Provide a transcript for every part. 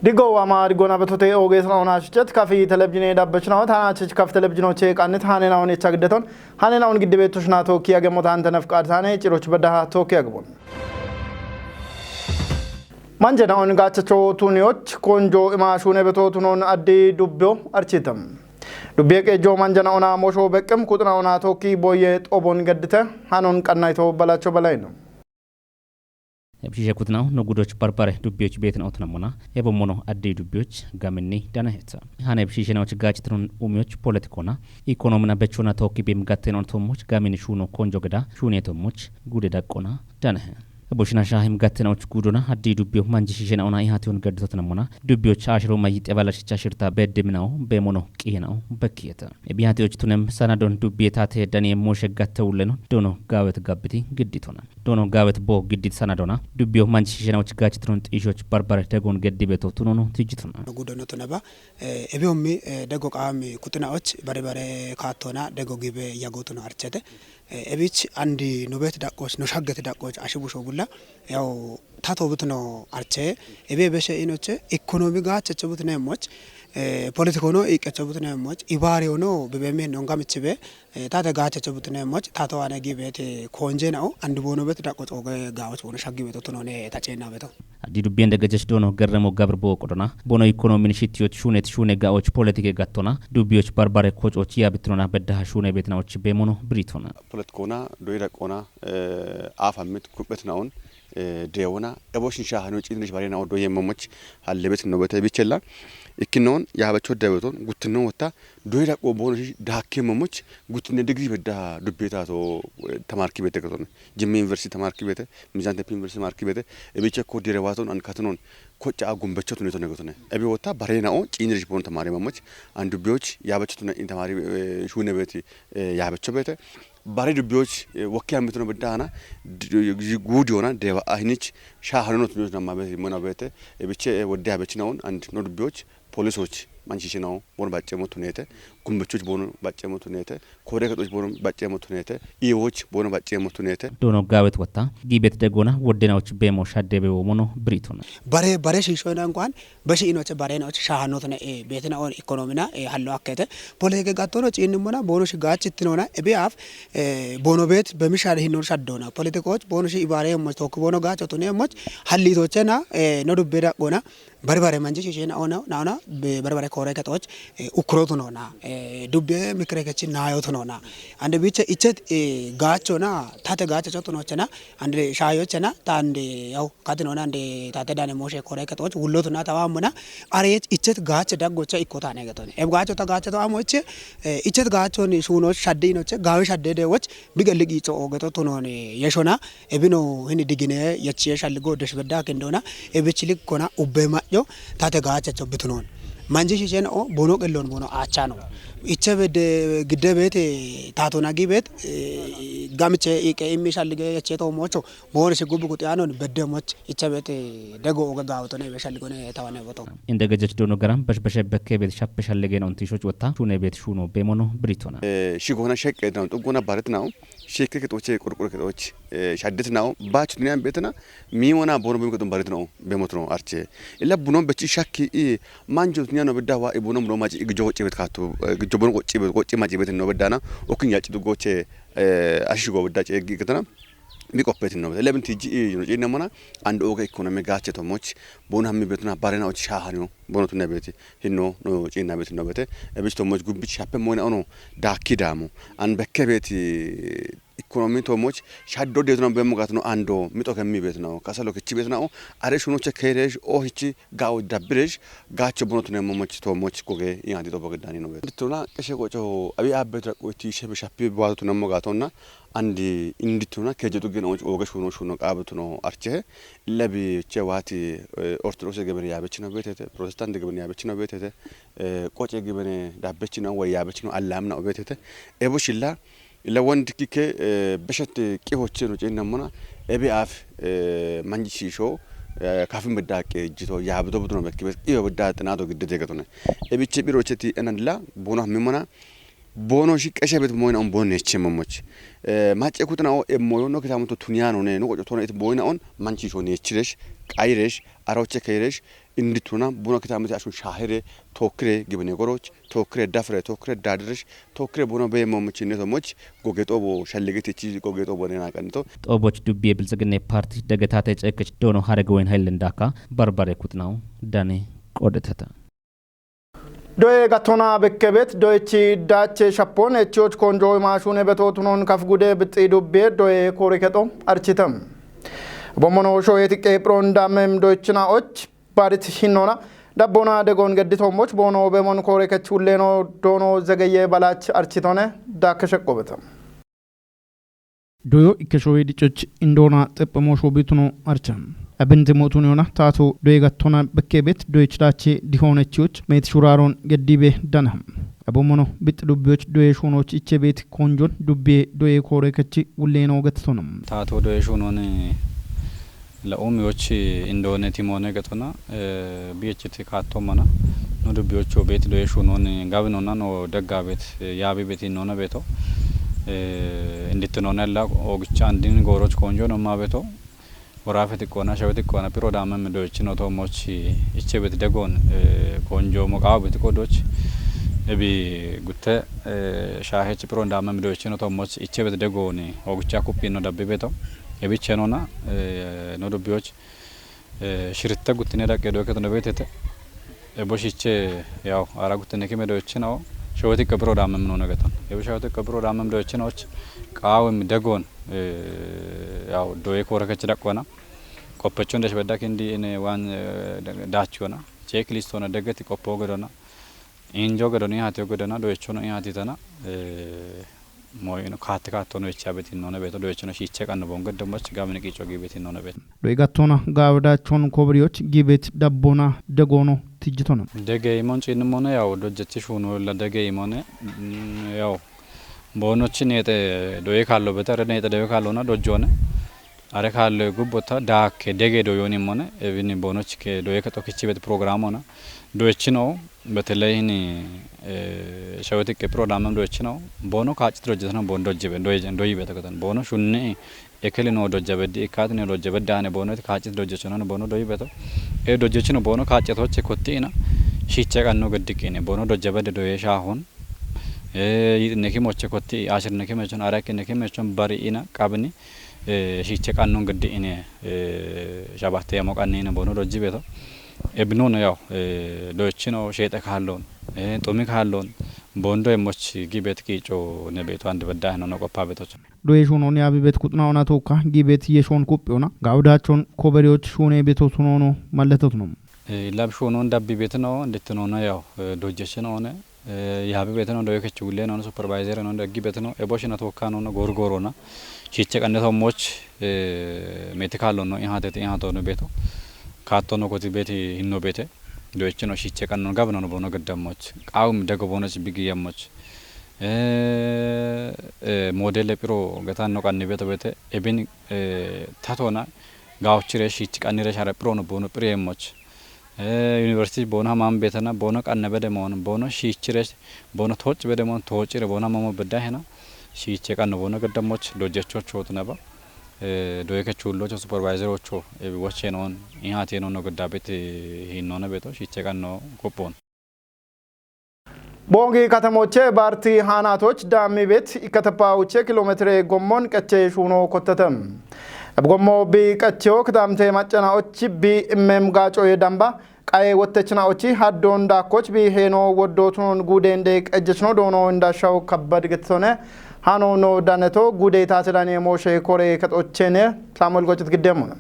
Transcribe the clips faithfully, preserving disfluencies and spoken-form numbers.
Digo wama digona betote oges naona shuchet kafi telebjine dabbechnawo tana chich kafi telebjinoche qannit hanenawon yecha giddeton hanenawon giddibetush nato kiya gemotan tenef qadtane ciroch bedaha to kiya gbon. Manjena on gachacho tuniyoch konjo ima shune beto tunon addi dubyo architam. Dubye qejo manjena ona mosho beqqem kutna ona toki boye xobon geddite hanon qannayto balacho balayno. Ebshishe kutnaw no gudoch barbare dubbiyoch beetnaw tunamona ebo mono addi dubbiyoch gaminni dana heta. Hane ebshishe nawch gachitnun umiyoch politikona ikonomina bechona toki bim gatten on tomoch gamin shuno konjo geda shune tomoch gude daqqona dana he. Ebo shina shahim gatten och gudona addi dubbiyo manji shishe naona ihati on gaddotot namona dubbiyoch ashiro mayi tebala shicha shirta bedde minaw be mono qiyena bekkiyeta. Ebihati och tunem sanadon dubbiye tate daniye moshe gatte ulleno dono gawet gabbiti gidditona. Dono gawet bo giddit sanadona dubbiyo manji shishe nawch gachitnun xishoch barbare tegon geddibeto tunono tijjitona. Gudono tunaba, eh, ebi ommi, eh, dego qaami kutinaoch bari bare kattona dego gibe yagotuno archete. Eh, ebich andi nubet daqqoch, no shagget daqqoch, ashi busho bulla, yaw tato butno arche, ebe beshe inoche, ekonomi gachecho butne moch, eh, politikono iqecho butne moch, ibari ono bebe mi no ngamichibe, eh, tate gachecho butne moch, tato ane gibete konje nao, andi bono bet daqqoch oge gawoch bono shaggi beto tunone tachena beto. Addi dubbiyen degejech dono gerremo gabir bo qodona, bono ikonomin shittiyoch shunet shune gaoch politike gattona, dubbiyoch barbare kococh yabitnona beddaha shune betnaoch be mono britona. Poletikoona, doyi daqqoona, eh, afammit, kuphetnaon, eh, deewona, ebo shinsha hano ciinrish bare nao doye momoch, hallebet nobete bichella, ikkinon, yabecho deebeton, guttinon wotta, doyi daqqo bono shi dakke momoch, guttinne digri bedda dubbeta to, eh, tamarki bete gaton. Jimmi University tamarki bete, Mizan Tepe University tamarki bete, ebiche ko dire waton an katanon, kocha a gumbecho tune tone gotone. Ebi wotta bare nao, ciinrish bon tamari mamoch, an dubbiyoch, yabecho tune in tamari, eh, shune beti, eh, yabecho bete. Bare dubbiyoch, eh, wakki amitono bedana, d-, d-, gudi ona, deba ahinich, sha hanono tune na mabe, mona bete, ebiche, eh, wodde yabechi naon, and no dubbiyoch, polisoch, manchishi nao, bon bacce mo tunete, gumbechoch bon bacce mo tunete, Kore katoch bono bacce mo tunete, iwoch bono bacce mo tunete. Dono gawet wata, gibet degona, wodena och bemo shadde be womono briton. Bare, bare shisho na nkwan, bashi inoche bare na och shahano tune, eh, betena on economy na, eh, hallo akkete. Politike gattono ci inni mona, bono shi gachi tinona, ebi af, eh, bono bet, bemi shad hinno shaddona. Politike och, bono shi ibare mo toku bono gacho tune mo, halli tochena, eh, no dubbe daqqona, Barbare manji shishe na ona, na ona, be-, barbare kore katoch, eh, ukrotu nona, eh, dubbe mikre kechi nayotu nona. Ande biche ichet, eh, gacho na, tate gacho chotu no chena, ande shayo chena, tande yau, kati nona, ande tate dane moshe kore katoch, ullotu na tawa mona, are ichet gacho daggo cha ikko tane gaton. Eb gacho ta gacho to amo iche, eh, ichet gacho ni shuno shadde ino che, gawe shadde de woch, biga ligi cho ogeto tunone, yeshona, Ebino hini digine yachiye shalligo desh bedda kendona, ebichilik kona ubbe majo, tate gacha cho bitunon. Manji shishen o, bono qellon bono achano. Iche bedde gidde bete, tato nagi bet, eh, gamiche ike immi shallige yachiye to mocho, bono shi gubu kuti anon bedde moch, iche bete dego oga gawtone be shalligone tawane boto. Inde gejech dono garam, besh beshe bekke bet shappe shalligen on tishoch wata, shune bet shuno bemono britona. Eh, shigona shek edam, tugona baret nao, Shekke kexoche, qorqoro kexoch, eh, shaddetinawo, bach duniyan betena, mi wona bono bumi kexon baretinawo, bemotinawo, arche. Illa buno bechi shakki i, manjo duniyan no bedda wa, i buno buno maci, i gijo qocci bet katu, eh, gijo buno qocci bet, qocci maci bet no beddana, okin yaci du goche, eh, ashish go bedda ce gi getena, mi qoppetin no bedda. Lebin tiji i, no ci nemona, and oge ekonomi gache to moch, bono hammi betuna barena och shahaniyo, bono tunne beti, hinno, no ci na beti no bete, e bisto moch gubbi chape moyna ono, daki damo, an bekke beti, Ekonomi to moch shaddo detno bemo gatno ando mito kemi betno kasalo kichi betno are shuno che keresh o hichi gawo dabbiresh gacho bono tune momoch to moch koge iyan di to boge dani no bet. Tuna keshe gocho abi abbe tra ko ti shebe shapi bwa tuna mo gatona andi indi tuna keje to geno oge shuno shuno qabe tuno arche labi che wati, eh, orthodox gebene yabechino betete, protestant gebene yabechino betete, eh, qoche gebene dabechino way yabechino allamna obetete. Ebo shilla Illa wond kike, eh, beshet qihoche no cenna mona, ebe af, eh, manji shisho, eh, kafin bedda qe jito, ya bedo bedo no bekke bes, iyo bedda tena do gidde de gatone. Ebe che biro che ti enan la, bono mi mona, Boono shiqqeshe bet moyna on bon neche momoch. Macce kutna o emmoyo no kitamuto tunyano ne no qoco tona it boyna on manchi sho nechiresh, qayresh, aroche kayresh, indituna buna kitamete ashun shahere, tokire gibine goroch, tokire dafre, tokire dadiresh, tokire buna be momoch ne tomoch, goge xobo shallegete chi goge xobo ne naqanto. Xoboch dubbi bilzigine parti degetate cekech dono harege wen haylendaka barbare kutnaw dane qodetata. Doye gatona bekke bet doyechi dache shapon echiyoch konjo mashune beto tunon kaf gude bitsi dubbe doye kore keto architam. Bomono shoyet ke pron damem doyechina och barit hinona dabbona degon geddito moch bono bemon kore kech ulleno dono zegeye balach architone dakke shekko betam. Doyo ikkeshowe dicoch indona xeppemo shobituno archam. Abin zimotun yona tato doye gattona bekke bet doyech dache dihone chioch met shuraron geddibe danaham. Abomono bit dubbiyoch doye shunoch iche bet konjon dubbe doye kore kechi ulleno gettonam. Tato doye shunon la umiyoch indone timone getona, eh, biyechiti kattomana. No dubbiyocho bet doye shunon gabinona no degga bet, eh, yabi bet inona beto. Eh, indittinona la ogicha andin goroch konjo no ma beto. Warafe tikkona, shawe tikkona, piro damem doyechino to moch iche bet degon, eh, konjo mo qaw bet kodoch. Ebi gutte, eh, shahech piro damem doyechino to moch iche bet degoni ogicha kuppino dabbi beto. Ebi chenona, eh, no dubbiyoch, eh, shiritta guttine daqqe doyke to no betete. Ebo shiche yaw ara guttine kime doyechino. Shawe tikke piro damem no negeton. Ebo shawe tikke piro damem doyechino och qawem degon, eh, yaw doye kore kech daqqona. Qoppechon desh bedda kindi ine wan, eh, dachona. Checklist ona degeti qoppo gedona. Injo gedoni hati gedona doyechono ihati tana. Eh, moyno katti kattono echa betin nona beto doyechono shiche qanno bonge democh gamini qicho gi betin nona beto. Doye gattona gawdachon kobriyoch gibet dabbona degono tijjitona. Dege imon chinni mone yaw dojjechi shuno la dege imone, mm, yaw bonochi nete doye kallo beta re nete doye kallona dojjone. Are kallo gubbota dakke dege doyoni mone, ebini bonoch ke doye kato kichi bet programona. Doyechino, beteley hini, eh, shaweti ke programem doyechino, bono kachit dojjetana bon dojjebe, doye, doyi beta katan. Bono shunni, ekeli no dojjabedi, ikat no dojjabedi, dane bono kachit dojjechino, bono doyi beto. E dojjechino bono kachit hoche kotti ina, shiche qanno geddikine, bono dojjabedi doye shahon. Eh, neki moche kotti, ashir neki mechon, araki neki mechon, bari ina, qabni, eh, shiche qannon geddi ine, eh, shabatte yamo qanni ine bono dojji beto. Ebinono yaw, eh, doyechino shete kallon, eh, xumi kallon, bondo emoch gibet qicho ne beto andi bedda no qoppa beto. Doye shunon yabi bet kutna ona toka, gibet yeshon kuppi ona, gawdachon koberiyoch shune beto tunono malleto tunom. Eh, lab shunon dabbi betino, nditino na yaw, eh, dojjechino ne, eh, yabi betino doye kechu gulle no supervisor no daggi betino, ebo shina toka no gorgoro na. Shiche qanne to moch, eh, meti kallo no, ihatete, ihato no beto. Katto no koti beti hinno bete. Doyechino shiche qanno gabno no bono geddamoch. Qawum dego bono bigi yamoch. Eh, eh, modele piro getan no qanni beto bete. Ebin, eh, tatona gawchire shiche qannire share piro no bono pire yamoch. Eh, university bono hamam betana, bono qanne bede mon, bono shichire, bono toch bede mon, tochire bono hamamo bedda hena. Shiche qanno bono geddamoch, dojjecho chot naba. Eh, doye kechu ullocho supervisor ocho, eh, wache non, ihati non no gedda bete, eh, hinno na beto, shiche qanno kupon. Bongi katamoche barti hanatoch dami bet ikatapauche kilometre gommon qache shuno kottatam. Ab gommo bi qacho kdamte machana och bi immem gacho ye damba, qaye wottechna ochi haddon dakoch bi heno woddo tunon gudende qejechno dono indashaw kabbad getsone. Hano no daneto gude tatedane moshe kore katochene, Samuel Gochit giddemona.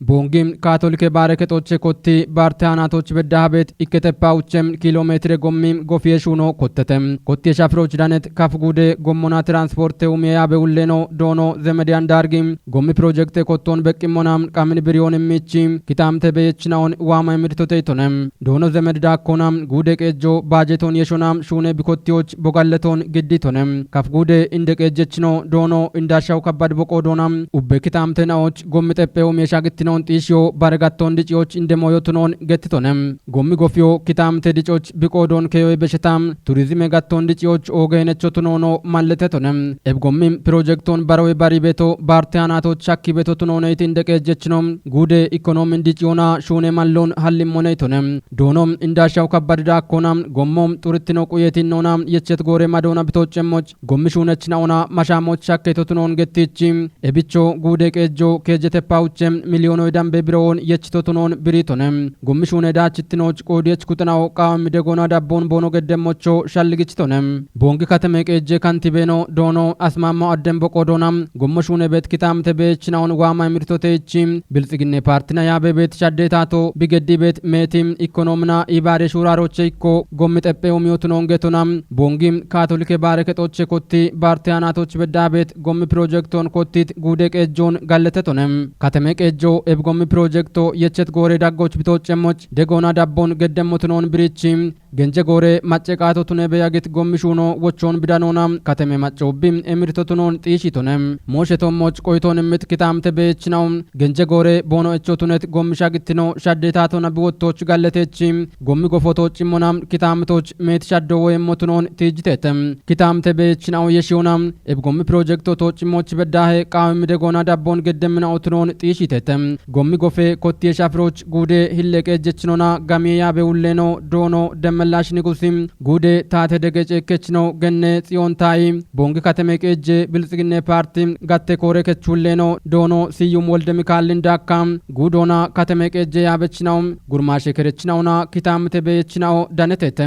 Bongim Katolike bare ketoche kotti barte hanatoch bedda habet ikketepa uchem kilometre gommi gofiye shuno kottete. Kotti shafroch danet kaf gude gommona transporte umiye yabe ulleno dono zemedian dargi gommi projekte kotton beqqimmonam qamin biriyon immichi kitamte beyechnaon wama imidito teytone. Dono zemed dakkona gude qejjo bajeton yeshona shune bikottiyoch bogalleton gidditone. Kaf gude inde qejjechno dono indashaw kabbad boqo dona ubbe kitamte naoch gommi xeppe umiye shagittino. xiishiyo bare gattoon diciyoch indemoyo tunoon gettitone. Gommi gofiyo kitaamte dicoch biqoodoon keyoy beshetam turizime gattoon diciyoch oogeenecho tunoono malletetone. Eb gommi pirojektoon barowe bari beto baarte hanaatoch shakki beto tunooneyt indeqeejjechino guude ikonoomin diciyoona shuune malloon hallimmoneytone. Doono indaashaw kabbadida akkona gommo xurittino quyetinnoona yechet goore madoona bitoccemmoch gommi shuunechina'ona mashaamoch shakketo tunoon gettichi ebicho guude qeejjo keejete pawuche miliyoonoy dambe birowoon yechito tunoon biriitone. Gommi shuune daachittinoch qoodiyech kuxinawo qaawammi degoona dabboon boono geddemmocho shalligichitone. Boongi kateme qeejje kantibeeno doono asmaammo adden boqo doona gommo shuune beet kitaamte beechina'on waama imirtote ichi bilxiginne paartina yaabe beet shaddeetaato bigeddi beet meeti ikkonoomina ibaade shuuraaroche ikko gommi xephe umiyotunoon getona. Boongi kaatolike baare kexoche kotti baarte hanaatoch beddaa beet gommi pirojektoon kottit guude qeejjoon galletetone. Kateme qeejjo eb gommi pirojekto yechet goore daggoch bitoccemmoch degoona dabboon geddemmotunoon birichi genje goore macce qaato tune beyagit gommi shuuno wochoon bidanoona kateme maccoobbi emirto tunoon xiishitone. Mooshe tommoch qoytoon immit kitaamte beechina'o genje goore boono echo tunet gommi shagittino shaddeetaatona biwottoch galletechi gommi gofoto cimmona kitaamtoch meet shaddo woyemmo tunoon tiijjitete. Kitaamte beechina'o yeshiyoona eb gommi pirojekto to cimmoch beddahe qaawimmi degoona dabboon geddemmina'o tunoon xiishitete. Gommi gofe kottiye shafiroch guude hilleqe jechinona gamiye yaabe ulleno doono demmellash nigusi guude taate dege ceekkechino genne xiyoon taayi boongi kateme qeejje bilxiginne paarti gatte koore kechulleeno doono siyum wolde mikaallin daakka guudoona kateme qeejje yaabechina'o gurmaashe kerechina'ona kitaamte beechina'o danetete.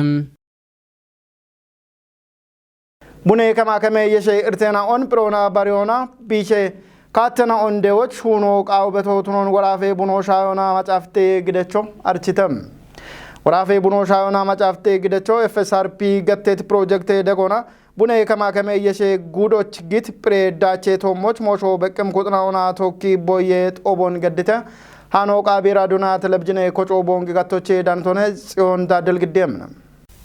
Bune kama kame yeshe irtena on pirona bariona bishe kattena on dewoch huno qawu beto tunon warafe buno shayona macafte gidecho architem. Warafe buno shayona macafte gidecho F S R P gattet project degona bune kama kame yeshe gudoch git pre dache tomoch mosho bekem kutna ona tokki boyet obon geddite. Hano qabira duna telebjine kocho bongi gattoche dantone Tsiyon Dadel giddem.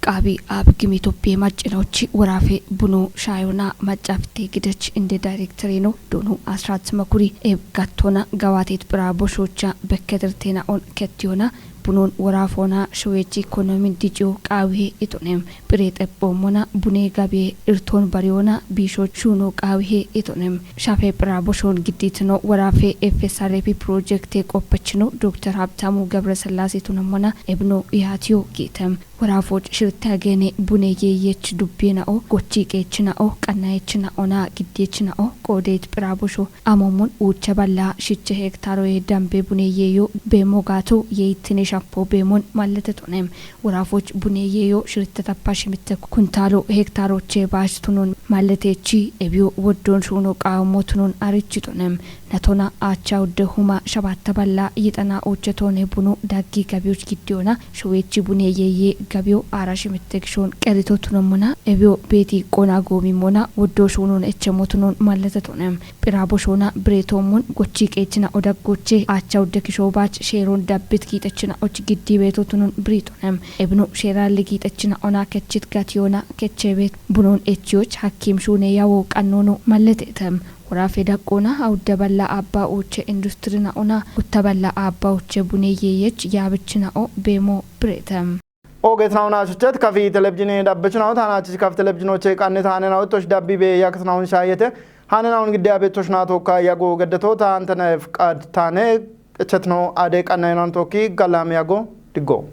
Qaabi aab gimi Itoophiya maccinochi woraafe bunu shaayona maccaafte gidach inde daayirektereeno doonu asiraat makuri eeb gattoona gawaateet phiraa boshoocha bekketirteena on kettiyoona bunoon woraafoona showeechi ikoonomin diciyo qaawihe itonem phiree xephoommona bunee gabee irtoon bariyoona biishoo shuunoo qaawihe itonem shafe phiraa boshoon giddiitino woraafe F S R P pirojekte qoppachino Dokter Habtamu Gabrasillaase tunammona ebno ihaatiyo giitem. Woraafoch shirte ageene bune yeeyech dubbiye na'o gochi qeechi na'o qannayechi na'o na giddeechi na'o qoodeet phiraa bosho amomon uucha balla shiche hektaaroye dambe bune yeeyo beemo gaato yeeyittine shappo beemon mallete tonem. Woraafoch bune yeeyo shirte tappa shimitte kuntaalo hektaaroche baash tunon malletechi ebiyo woddon shuuno qaawammo tunon arichi tonem. Natona aacha udde huma shabatta balla yixana uuche toone bunu daggi gabiyoch giddiyoona showeechi bune yeeye gabiyo aara shimitte gishoon qerito tunommona ebiyo beeti qona goomimmona woddo shuunon echemmo tunon mallete tonem. Phiraa boshoona bireetoommon gochi qeechina odaggoche aacha udde kishoo baach sheeroon dabbit giixechina och giddi beeto tunon biriitonem. Ebino sheeraalli giixechina ona kechit gatiyoona kechebeet bunon echiyoch hakkiim shuune yawo qannoono malleteetem. Woraafe daqqoona awudda balla abba uuche industrina ona gutta balla abba uuche bune yeeyech yaabichina o beemo bireetem. Ogeetinauna shuchet kafi telebjine dabbechinaw taanachich kaf telebjinoche qanne taanenawtosh dabbi be yakitinaun shaayete haanenawun gidde abetoshna tokka yago geddeto taanteneef qad taane echetno ade qannayenan tokki galam yago diggo.